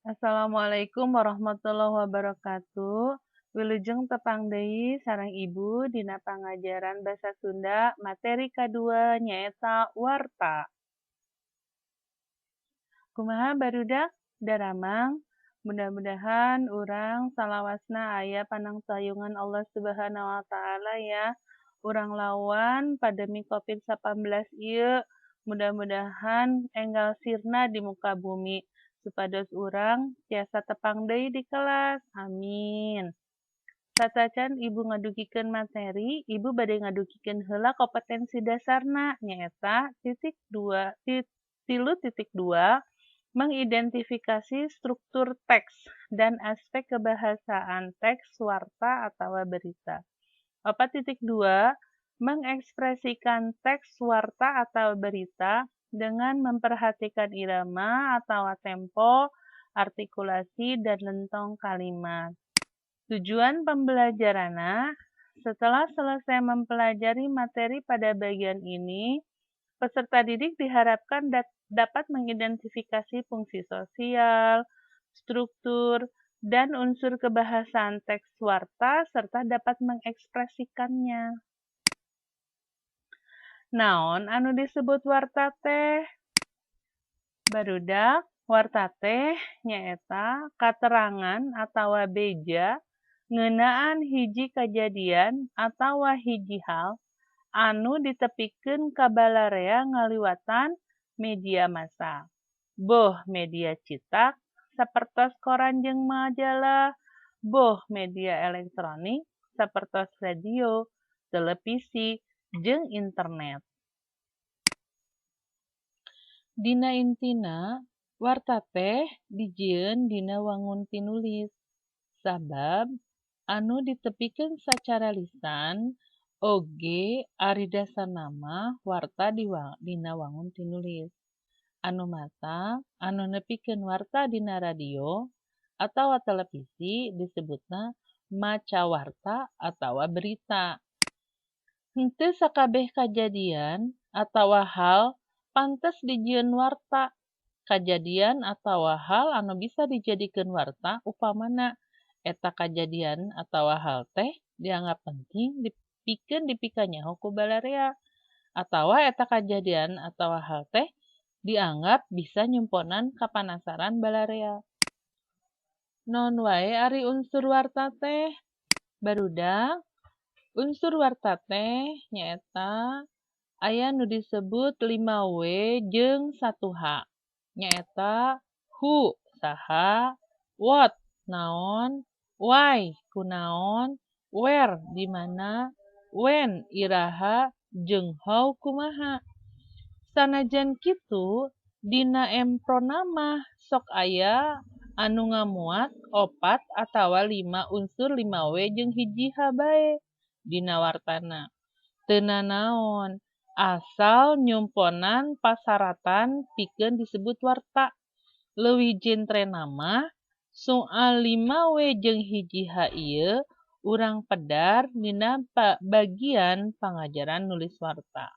Assalamualaikum warahmatullahi wabarakatuh. Wilujeng tepang deui sareng Ibu dina pangajaran Basa Sunda materi kadua nyaeta warta. Kumaha barudak? Daramang? Mudah-mudahan urang salawasna aya panangtayungan Allah Subhanahu wa taala ya. Urang lawan pandemi Covid-19 ieu, mudah-mudahan enggal sirna di muka bumi supados urang tiasa tepang deui di kelas. Amin. Satacan Ibu ngadugikeun materi, Ibu bade ngadugikeun heula kompetensi dasarna, nyaeta titik dua, 3.2, mengidentifikasi struktur teks dan aspek kebahasaan teks warta atau berita. 4.2, mengekspresikan teks warta atau berita dengan memperhatikan irama atau tempo, artikulasi, dan lentong kalimat. Tujuan pembelajaranna, setelah selesai mempelajari materi pada bagian ini, peserta didik diharapkan dapat mengidentifikasi fungsi sosial, struktur, dan unsur kebahasaan teks warta serta dapat mengekspresikannya. Naon anu disebut warta teh? Barudak, warta teh nyaeta katerangan atawa beja ngeunaan hiji kajadian atawa hiji hal anu ditepikeun ka balarea ngaliwatan media massa. Boh media citak sapertos koran jeung majalah, boh media elektronik sapertos radio, televisi, jeung internet. Dina intina, warta teh dijieun dina wangun tinulis, sabab anu ditepikeun sacara lisan oge ari dasarna mah warta dina wangun tinulis. Anu matak anu nepikeun warta dina radio atawa televisi disebutna maca warta atawa berita. Henteu sakabeh kajadian atawa hal pantes dijieun warta. Kajadian atawa hal anu bisa dijadikeun warta upamana eta kajadian atawa hal teh dianggap penting pikeun dipikanyaho ku balarea, atawa eta kajadian atawa hal teh dianggap bisa nyumponan kapanasaran balarea. Naon wae ari unsur warta teh? Barudak, unsur warta teh nyaeta aya nu disebut 5W jeung 1H. Nyaeta who saha, what naon, why kunaon, where di mana, when iraha, jeung how kumaha. Sanajan kitu, dina Emprona mah sok aya anu ngamuat 4 atawa 5 unsur 5W jeung 1H bae dina wartana. Teu nanaon, asal nyumponan pasaratan pikeun disebut warta. Leuwih jentrena mah soal 5W jeung 1H ieu urang pedar dina bagian pangajaran nulis warta.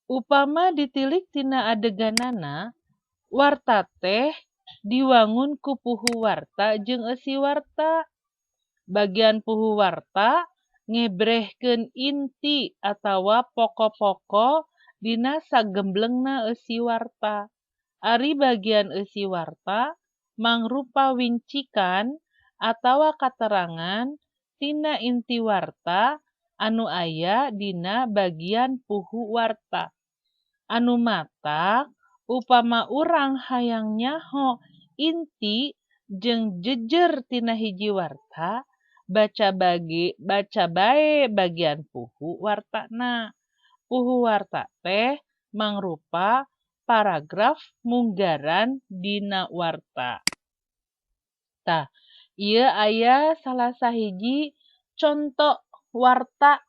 Upama ditilik tina adeganana, warta teh diwangun ku puhu warta jeung eusi warta. Bagian puhu warta ngebrehkeun inti atawa poko-poko dina sagemblengna eusi warta. Ari bagian eusi warta mangrupa wincikan atawa katerangan tina inti warta anu aya dina bagian puhu warta. Anu matak upama urang hayang nyaho inti jeung jejer tina hiji warta, baca bae bagian puhu wartana. Puhu warta teh mangrupa paragraf munggaran dina warta. Tah, ieu aya salah sahiji conto warta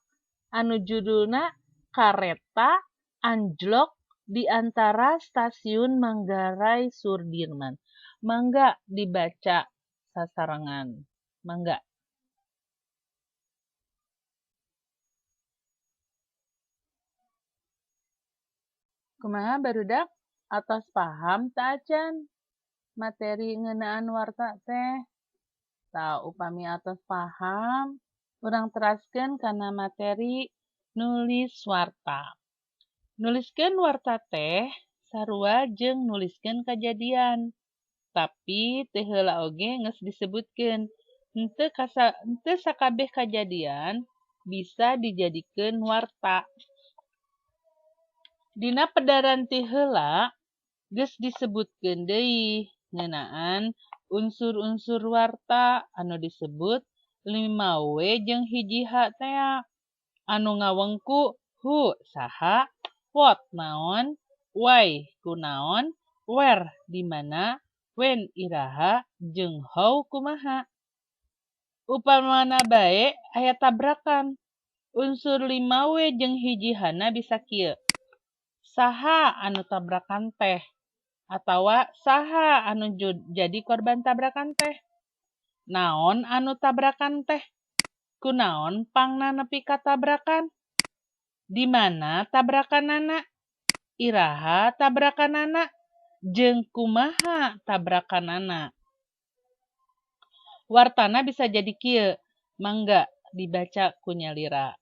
anu judulna Kareta Anjlok di antara Stasiun Manggarai Sudirman. Mangga dibaca sasarengan. Mangga. Kumaha barudak? Atos paham teu acan? Materi ngeunaan warta teh? Tah, upami atos paham, urang teraskeun kana materi nulis warta. Nuliskeun warta teh sarua jeung nuliskeun kajadian. Tapi teu heula oge geus disebutkeun, henteu sakabeh kajadian bisa dijadikeun warta. Dina pedaran ti heula geus disebutkeun deui ngeunaan unsur-unsur warta anu disebut 5W jeung 1H tea, anu ngawengku who saha, what naon, why kunaon, where di mana, when iraha, jeung how kumaha. Upamana bae aya tabrakan, unsur 5W jeung 1H-na bisa kieu: saha anu tabrakan teh atawa saha anu jadi korban tabrakan teh, naon anu tabrakan teh, kunaon pangna nepi ka tabrakan, di mana tabrakanana, iraha tabrakanana, jeung kumaha tabrakanana. Wartana bisa jadi kieu, mangga dibaca ku nyalira.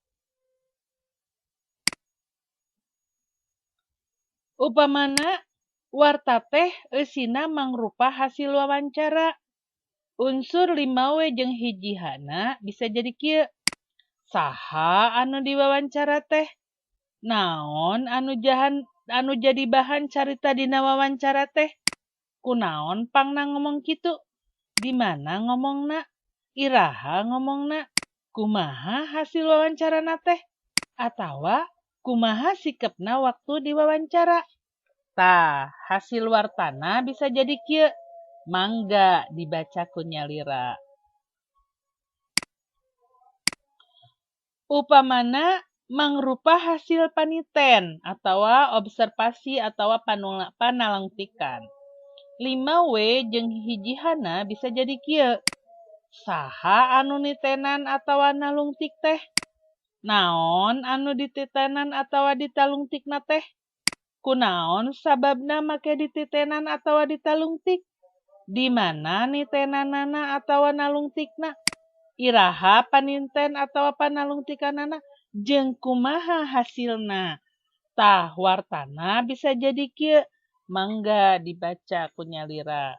Upamana warta teh eusina mangrupa hasil wawancara. Unsur 5W jeung 1H-na bisa jadi kieu: saha anu diwawancara teh, naon anu jadi bahan carita dina wawancara teh, kunaon pangna ngomong kitu, di mana ngomongna, iraha ngomongna, kumaha hasil wawancarana teh, atawa kumaha sikepna waktu diwawancara. Tah, hasil wartana bisa jadi kieu, mangga dibaca ku nyalira. Upamana mangrupa hasil paniten atawa observasi atawa panalungtikan. 5W jeung 1H-na bisa jadi kieu: saha anu nitenan atawa nalungtik teh, naon anu dititenan atawa ditalungtikna teh, kunaon sababna make dititenan atawa ditalungtik, di mana nitenanana atawa nalungtikna, iraha paninten atawa panalungtikanana, jeung kumaha hasilna. Tah, wartana bisa jadi kieu, mangga dibaca ku nyalira.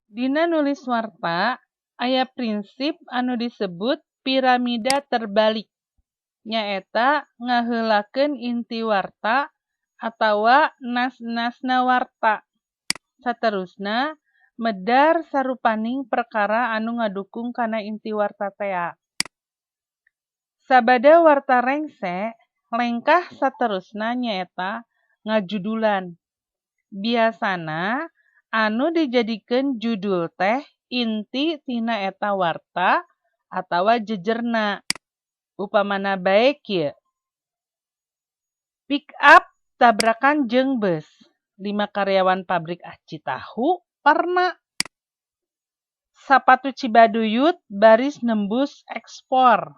Dina nulis warta aya prinsip anu disebut piramida terbalik, nyaeta ngaheulakeun inti warta atawa nas-nasna warta. Saterusna medar sarupaning perkara anu ngadukung kana inti warta tea. Sabada warta rengse, lengkah saterusna nyaeta ngajudulan. Biasana anu dijadikeun judul teh inti tina eta warta atawa jejerna. Upamana bae kieu: pick up tabrakan jeung beus, 5 karyawan pabrik aci tahu parna. Sapatu Cibaduyut baris nembus ekspor.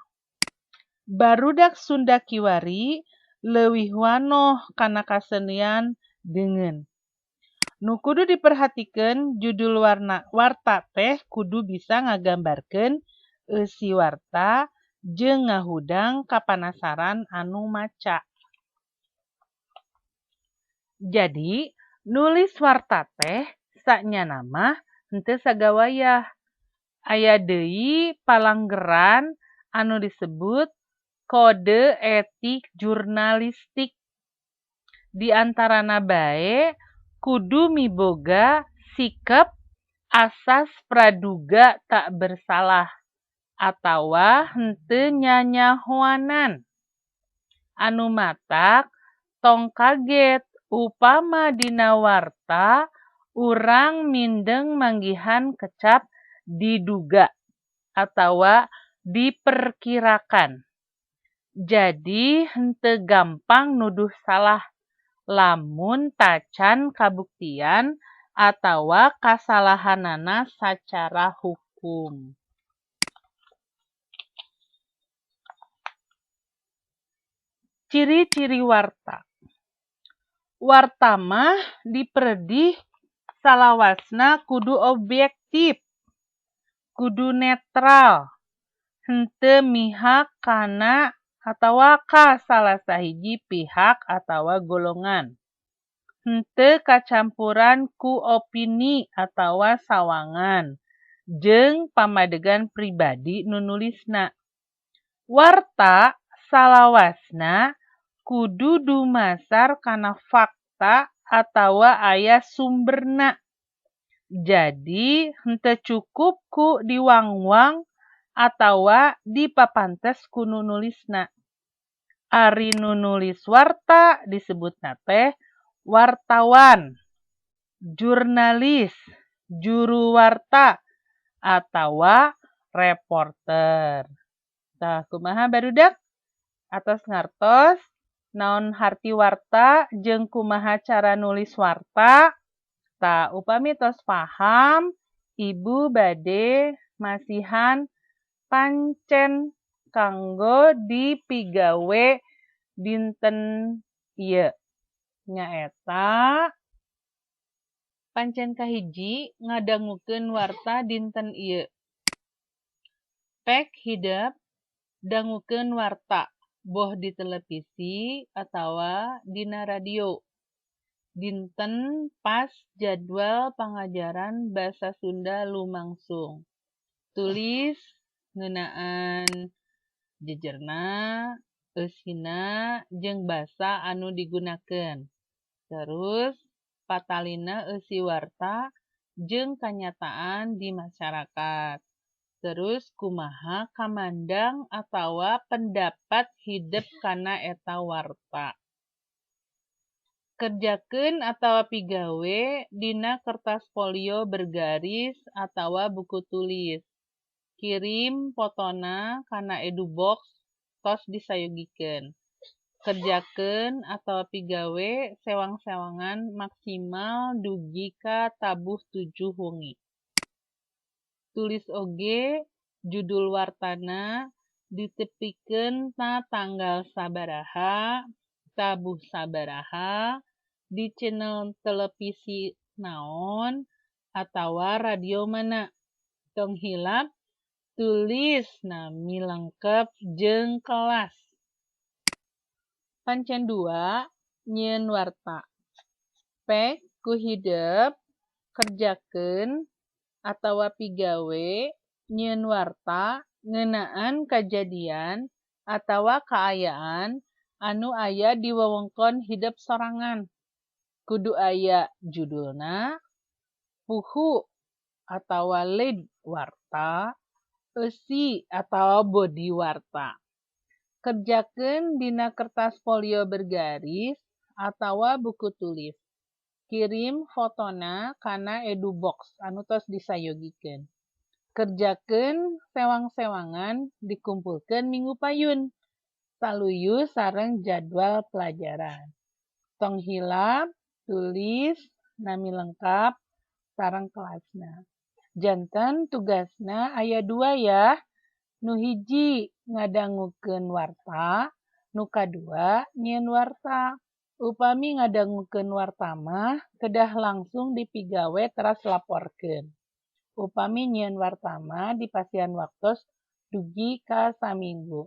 Barudak Sunda kiwari leuwih wanoh kana kasenian deungeun. Nu kudu diperhatikeun judul warta teh kudu bisa ngagambarkeun eusi warta jeung ngahudang kapanasaran anu maca. Jadi, nulis warta teh sanyana mah henteu sagawayah. Aya deui palanggeran anu disebut kode etik jurnalistik. Di antarana bae kudu miboga sikep asas praduga tak bersalah atawa henteu nyanyahoanan. Anu matak tong kaget upama dina warta urang mindeng manggihan kecap diduga atawa diperkirakan. Jadi henteu gampang nuduh salah lamun tacan kabuktian atawa kasalahanana sacara hukum. Ciri-ciri warta. Warta mah dipredih salawasna kudu objektif, kudu netral, henteu mihak kana atawa ka salah sahiji pihak atawa golongan. Henteu kacampuran ku opini atawa sawangan jeung pamadegan pribadi nu nulisna. Warta salawasna kudu dumasar kana fakta atawa aya sumberna. Jadi henteu cukup ku diwangwang atawa dipapantes ku nu nulisna. Ari nu nulis warta disebutna teh wartawan, jurnalis, juru warta, atawa reporter. Tah, kumaha barudak? Atos ngartos naon harti warta jeung kumaha cara nulis warta? Tah, upami tos paham, Ibu bade masihan pancen kanggo dipigawe dinten ieu. Nyaeta pancen kahiji ngadangukeun warta dinten ieu. Pek hidep dangukeun warta boh di televisi atawa dina radio. Dinten pas jadwal pangajaran basa Sunda lumangsung. Tulis ngeunaan jejerna, eusina, jeung basa anu digunakeun. Terus patalina eusi warta jeung kanyataan di masyarakat. Terus kumaha kamandang atawa pendapat hidep kana eta warta. Kerjakeun atawa pigawe dina kertas folio bergaris atawa buku tulis. Kirim fotona kana Edubox tos disayogikeun. Kerjakeun atawa pigawe sewang-sewangan maksimal dugi ka tabuh 7 wengi. Tulis oge judul wartana, ditepikeun na tanggal sabaraha, tabuh sabaraha, di channel televisi naon atawa radio mana. Tong hilap tulis nami lengkap jeung kelas. Pancen 2 nyieun warta. Pek ku hidep kerjakeun atawa pigawe nyieun warta ngeunaan kajadian atawa kaayaan anu aya di wewengkon hidep sorangan. Kudu aya judulna, puhu atawa lead warta, eusi atawa body warta. Kerjakeun dina kertas folio bergaris atawa buku tulis. Kirim fotona kana Edubox anu tos disayogikeun. Kerjakeun sewang-sewangan dikumpulkeun minggu payun. Saluyu sareng jadwal pelajaran. Tong hilap tulis nami lengkap sareng kelasna. Janten tugasna aya 2 ya. Nu hiji ngadangukeun warta, nu kadua nyieun warta. Upami ngadangukeun warta mah kedah langsung dipigawe teras laporkeun. Upami nyieun warta mah dipasihan waktos dugi ka saminggu.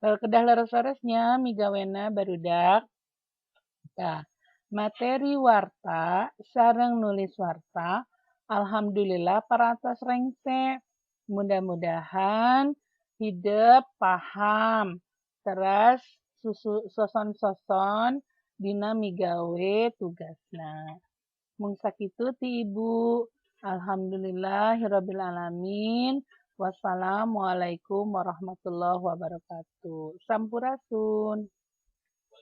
Kedah leres-leres nya migawena barudak. Tah, materi warta sareng nulis warta alhamdulillah parantos rengse. Mudah-mudahan hidep paham teras soson-soson dina migawe tugasna. Mung sakitu ti Ibu. Alhamdulillahirabbil alamin. Wassalamualaikum warahmatullahi wabarakatuh. Sampurasun.